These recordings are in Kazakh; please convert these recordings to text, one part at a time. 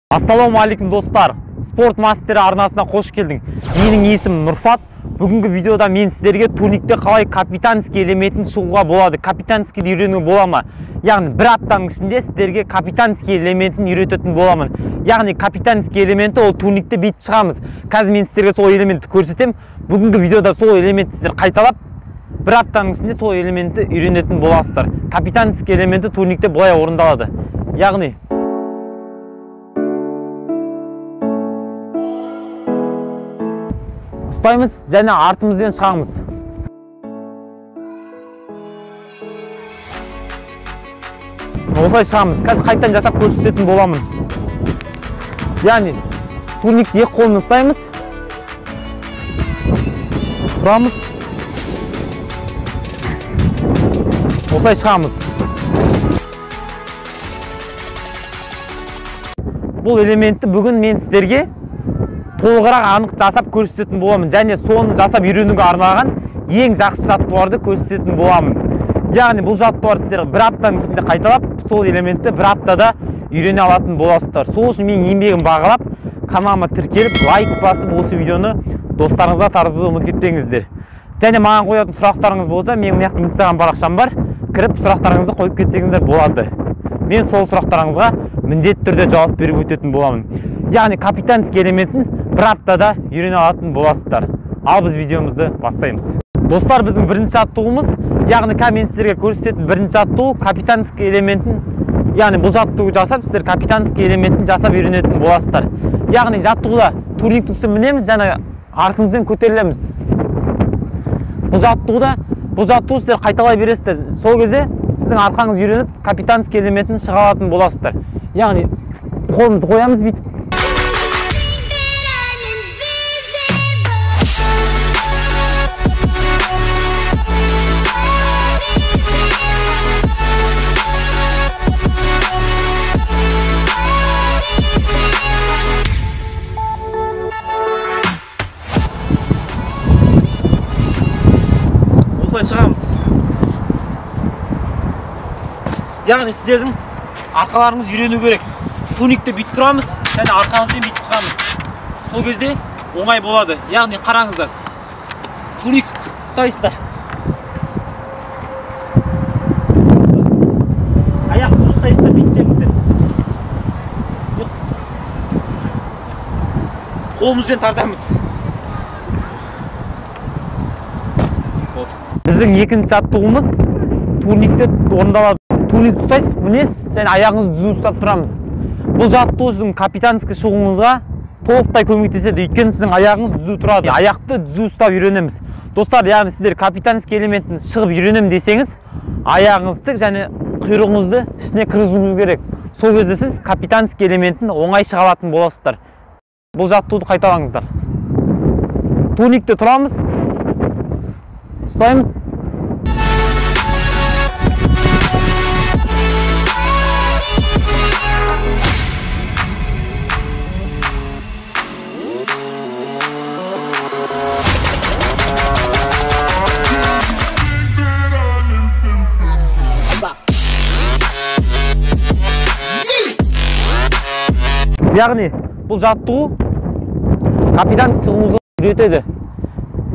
Ассалаумағалейкум достар, Спорт мастері арнасына қош келдің. Менің есімім Нұрфат. Бүгінгі видеода мен сіздерге турникте қалай капитанский элементін шығуға болады, капитанскийді үйренуге бола ма? Яғни бір аптаның ішінде сіздерге капитанский элементін үйрететін боламын. Яғни капитанский элементі ол турникте бүйтіп шығамыз. Қазір мен сіздерге сол элементті көрсетемін. Бүгінгі видеода сол элементті сіздер қайталап, бір аптаның ішінде сол элементті үйренетін боласыздар. Капитанский элементі турникте былай орындалады. Яғни ұстаймыз және артымызбен шығамыз. Осылай шығамыз. Қазір қайтадан жасап көрсететін боламын. Яғни турникті екі қолмен ұстаймыз. Тұрамыз. Осылай шығамыз. Бұл элементті бүгін мен сіздерге толығырақ анық жасап көрсететін боламын және соны жасап үйренуге арналған ең жақсы жаттығуларды көрсететін боламын. Яғни бұл жаттығулар сіздер бір аптаның ішінде қайталап, сол элементті бір аптада үйрене алатын боласыздар. Сол үшін менің еңбегім бағалап, каналыма тіркеліп, лайк басып, осы видеоны достарыңызға таратуды ұмытып кетпеңіздер. Және маған қоятын сұрақтарыңыз болса, менің мына жақта Инстаграм парақшам бар, кіріп сұрақтарыңызды қойып кетсеңіздер болады. Мен сол сұрақтарыңызға міндетті түрде жауап беріп өтетін боламын. Яғни капитанский элементін бір аптада үйрене алатын боласыздар. Ал біз видеомызды бастаймыз. Достар, біздің бірінші жаттығуымыз, яғни қазір мен сіздерге көрсететін бірінші жаттығу капитанский элементін, яғни бұл жаттығу жасап сіздер капитанский элементін жасап үйренетін боласыздар. Яғни жаттығуда турниктің үстіне мінеміз және артымызбен көтерілеміз. Бұл жаттығу сіздер қайталай бересіздер. Сол кезде сіздің арқаңыз үйреніп, капитанский элементін шыға алатын боласыздар. Яғни қолымызды қоямыз бүйтіп. Осылай шығамыз. Яғни сіздердің арқаларыңыз үйрену керек. Турникте бүйтіп тұрамыз және арқамызбен бүйтіп шығамыз. Сол кезде оңай болады. Яғни қараңыздар. Турник ұстайсыздар. Аяқты ұстайсыздар, бүйтпеңіздер. Қолымызбен тартамыз. Біздің екінші жаттығуымыз турникте орындалады. Турникті ұстайсыз, мінесіз және аяғыңызды түзу ұстап тұрамыз. Бұл жаттығу сіздің капитанский шығуыңызға толықтай көмектеседі. Өйткені сіздің аяғыңыз түзу тұрады. Аяқты түзу ұстап үйренеміз. Достар, яғни сіздер капитанский элементін шығып үйренемін десеңіз, аяғыңызды және құйрығыңызды ішіне кіргізуіңіз керек. Сол кезде сіз капитанский элементін оңай шыға алатын боласыздар. Бұл жаттығуды қайталаңыздар. Турникте тұрамыз. Ұстаймыз. Яғни бұл жаттығу капитан шығуыңызды үйретеді.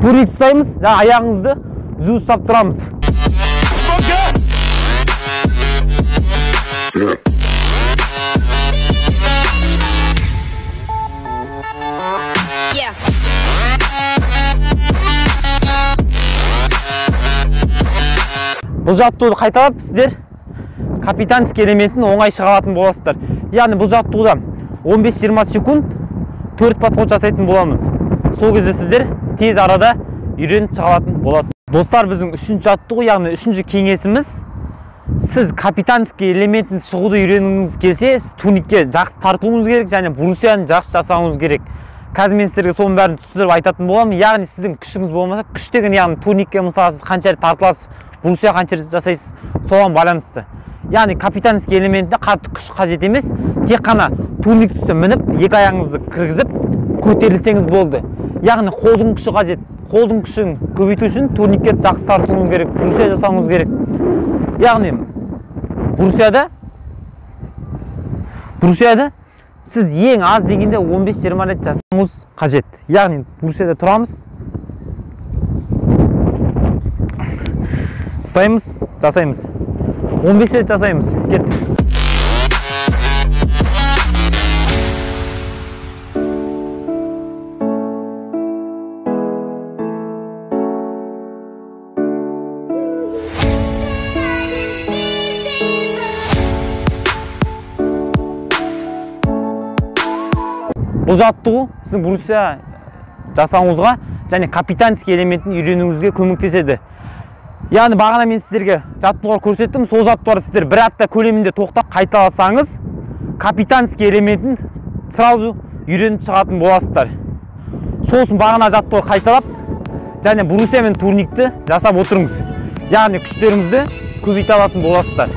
Турник ұстаймыз, және аяғыңызды түзу ұстап тұрамыз. Бұл жаттығуды қайталап сіздер капитанский элементін оңай шыға алатын боласыздар. Яғни бұл жаттығуда 15-20 секунд 4 подход жасайтын боламыз. Сол кезде сіздер тез арада үйреніп шыға алатын боласыз. Достар, біздің үшінші жаттығу, яғни үшінші кеңесіміз, сіз капитанский элементін шығуды үйренгіңіз келсе, сіз турникке жақсы тартуыңыз керек және брусьяны жақсы жасауыңыз керек. Қазір мен сіздерге соның бәрін түсіндіріп айтатын боламын. Яғни сіздің күшіңіз болмаса, күш деген яғни турникке мысалы сіз қанша рет тартыласыз, брусья қанша рет жасайсыз, соған байланысты. Яғни капитанский элементінде қатты күш қажет емес, тек қана турник үстіне мініп, екі аяғыңызды кіргізіп, көтерілсеңіз болды. Яғни қолдың күші қажет. Қолдың күшін көбейту үшін турникке жақсы тартуыңыз керек, брусья жасауыңыз керек. Яғни брусьяда Сіз ең аз дегенде 15-20 рет жасауыңыз қажет. Яғни брусьяда тұрамыз, ұстаймыз, жасаймыз. 15 рет жасаймыз. Кеттік. Бұл жаттығу сіздің брусья жасауыңызға және капитанский элементін үйренуіңізге көмектеседі. Яғни бағана мен сіздерге жаттығулар көрсеттім, сол жаттығуларды сіздер бір апта көлемінде тоқтап қайталасаңыз, капитанский элементін сразу үйреніп шығатын боласыздар. Сосын бағана жаттығу қайталап және брусья мен турникті жасап отырыңыз. Яғни күштеріңізді көбейте алатын боласыздар.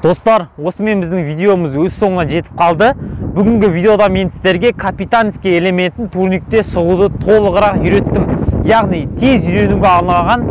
Достар, осымен біздің видеомыз өз соңына жетіп қалды. Бүгінгі видеода мен сіздерге капитанский элементін турникте шығуды толығырақ үйреттім. Яғни тез үйренуге арналған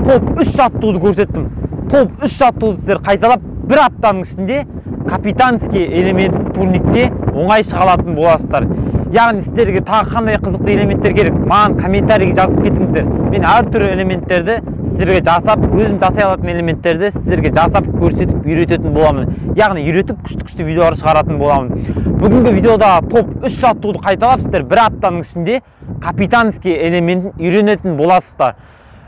топ 3 жаттығуды көрсеттім. Топ 3 жаттығуды сіздер қайталап бір аптаның ішінде капитанский элементін турникте оңай шыға алатын боласыздар. Яғни сіздерге тағы қандай қызықты элементтер керек, маған комментарийге жазып кетіңіздер. Мен әртүрлі элементтерді сіздерге жасап, өзім жасай алатын элементтерді сіздерге жасап, көрсетіп, үйрететін боламын. Яғни үйретіп, күшті-күшті видеолар шығаратын боламын. Бүгінгі видеода топ 3 жаттығуды қайталап, сіздер бір аптаның ішінде капитанский элементін үйренетін боласыздар.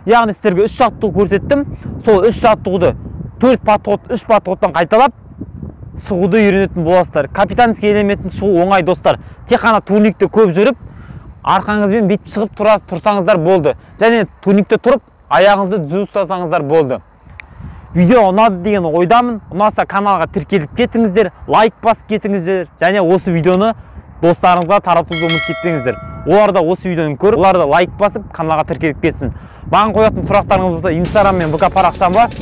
Яғни сіздерге 3 жаттығу көрсеттім. Сол 3 жаттығуды 4 подход, 3 подходтан қайталап шығуды үйренетін боласыздар. Капитанский элементін шығу оңай, достар. Тек қана турникте көп жүріп, арқаңызбен бүйтіп шығып тұрсаңыздар болды. Және турникте тұрып, аяғыңызды түзу ұстасаңыздар болды. Видео ұнады деген ойдамын. Ұнаса каналға тіркеліп кетіңіздер, лайк басып кетіңіздер және осы видеоны достарыңызға таратуды ұмытып кетпеңіздер. Олар да осы видеоны көріп, олар да лайк басып каналға тіркеліп кетсін. Маған қоятын сұрақтарыңыз болса, Инстаграм мен ВК парақшам бар,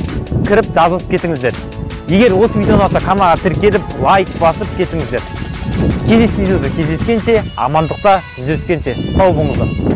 кіріп жазылып кетіңіздер. Егер осы видео ұнаса, каналға тіркеліп, лайк басып кетіңіздер. Келесі видеода кездескенше, амандықта жүздескенше. Сау болыңыздар.